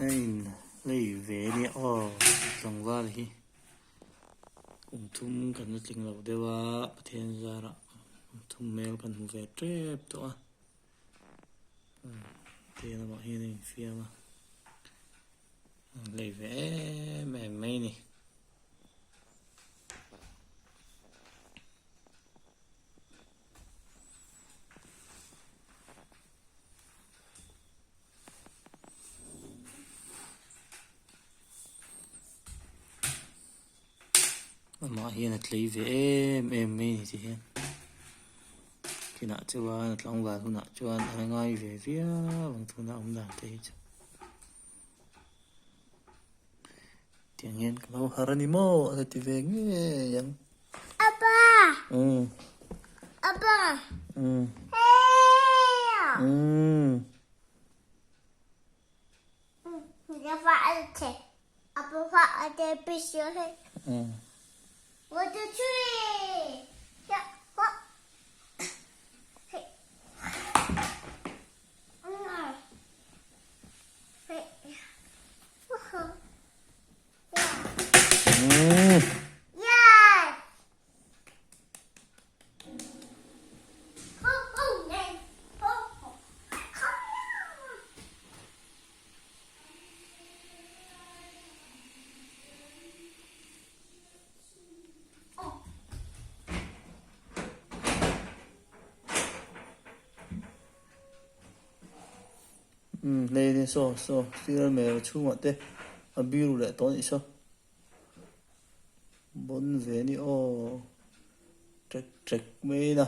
A in lei ve a nia aw tlangval hi kum thum kan la tling lo deuh a Pathian zarah kum thum hmel kan hmu ve tep tawh a tia lamah hian a infiam a a lei ve em em mai a ni. Amah hian a tlei ve em em mai a ni ti hian kinah chuan a tlangval hunah chuan a la ngai ve viau ang tuna awm dan te hi chu tiang hian ka lo har a ni maw a la ti ve ngei ang. Apa! Apa! Umm hlei nia saw saw sir mel chhungah te a biru leh tawh a nih saw bawn ve a ni aw trek trek mai a.